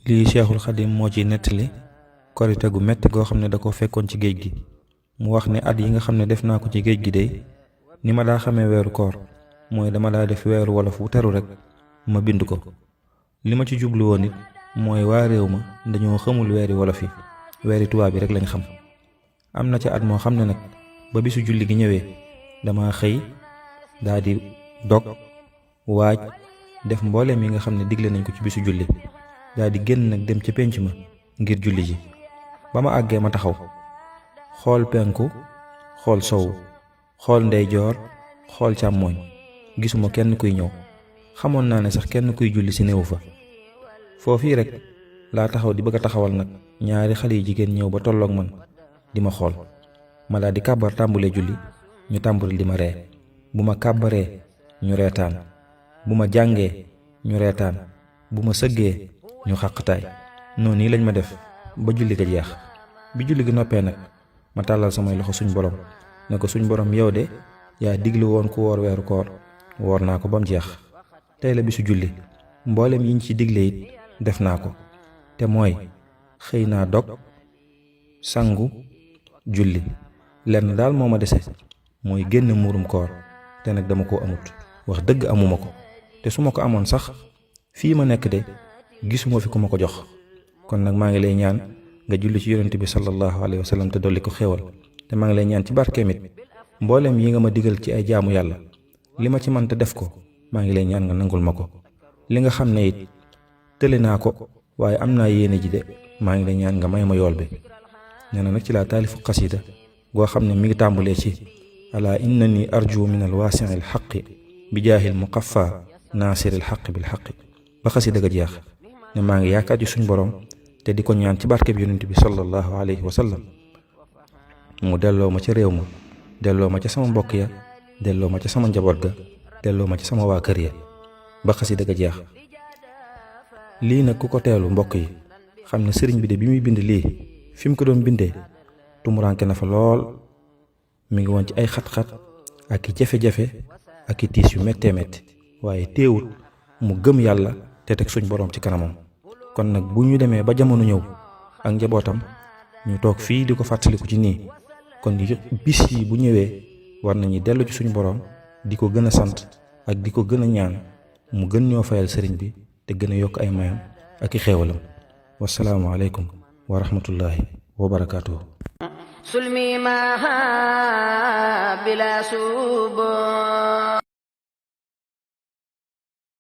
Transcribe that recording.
lii Cheikhul Khadim moo ci nettali korite gu metti goo xam ne da ko fekkoon ci géej gi. mu wax ne at yi nga xam ne def naa ko ci géej gi de ni ma daa xamee weeru koor mooy dama daa def weeru wolof wu teru rek ma bind ko. li ma ci jublu woon it mooy waa réew ma dañoo xamul weeri wolof yi weeri tubaab yi rek lañ xam. am na ci at moo xam ne nag ba bisu julli gi ñëwee dama xëy daa di dog waaj def mbooleem yi nga xam ne digle nañ ko ci bisu julli daa di génn nag dem ca pénc ma ngir julli ji. ba ma àggee ma taxaw xool penku xool sowu xool ndeyjoor xool càmmooñ gisuma kenn kuy ñëw. xamoon naa ne sax kenn kuy julli si néewu fa. foofii rek laa taxaw di bëgg a taxawal nag ñaari xale yu jigéen ñëw ba tolloog man di ma xool. ma daa di kàbbar tàmbulee julli ñu tàmbali di ma ree. bu ma kàbbaree ñu reetaan, bu ma jàngee ñu reetaan, bu ma sëggee ñu xàqtaay. noonu nii lañ ma def ba julli ga jeex. bi julli gi noppee nag ma tàllal samay loxo suñ borom ne ko suñ borom yow de yaa diglu woon ku woor weeru koor woor naa ko ba mu jeex. tey la bisu julli mboolem yiñ ci digle it def naa ko te mooy xëy naa dog sangu julli. lenn daal moo ma dese mooy génn muurum koor te nag dama ko amut. wax dëgg amuma ko te su ma ko amoon sax fii ma nekk de gisuma fi ku ma ko jox. kon nag maa ngi lay ñaan nga julli ci yonent bi sallallahu alayhi wa sallam te dolli ko xéewal. te maa ngi lay ñaan ci barkeem it mboolem yi nga ma digal ci ay jaamu yàlla li ma ci mën te def ko maa ngi lay ñaan nga nangul ma ko. li nga xam ne it tële naa ko waaye am naa yéene ji de maa ngi lay ñaan nga may ma yool bi. nee na nag ci laa taalifu xasida goo xam ne mi ngi tàmbalee ci ala innani arju min alwaasi alxaqi bi jaahil muqaffa naasiri alxaqi bilxaqi ba xasida ga jeex. ne maa ngi yaakaar ci suñ borom te di ko ñaan ci barkeb yonent bi sallallahu alayhi wa sallam mu delloo ma ca réew ma, delloo ma ca sama mbokk ya, delloo ma ca sama njaboot ga, delloo ma ca sama waa kër ya ba xasida ga jeex. lii nag ku ko teelu mbokk yi xam ne sëriñ bi de bi muy bind lii fi mu ko doon bindee tumuranke na fa lool. mi ngi woon ci ay xat-xat ak i jafe-jafe ak i tiis yu méttee métti waaye teewul mu gëm yàlla te teg suñ borom ci kanamam. kon nag bu ñu demee ba jamono ñëw ak njabootam ñu toog fii di ko fàttaliku ci nii kon bis yi bu ñëwee war nañu dellu ci suñu borom di ko gën a sant ak di ko gën a ñaan mu gën ñoo fayal sëriñ bi te gën a yokk ay mayam ak i xeewalam. wasalaamu aleykum wa rahmatullahi wa barakaatuhu. sulmi maha bila subo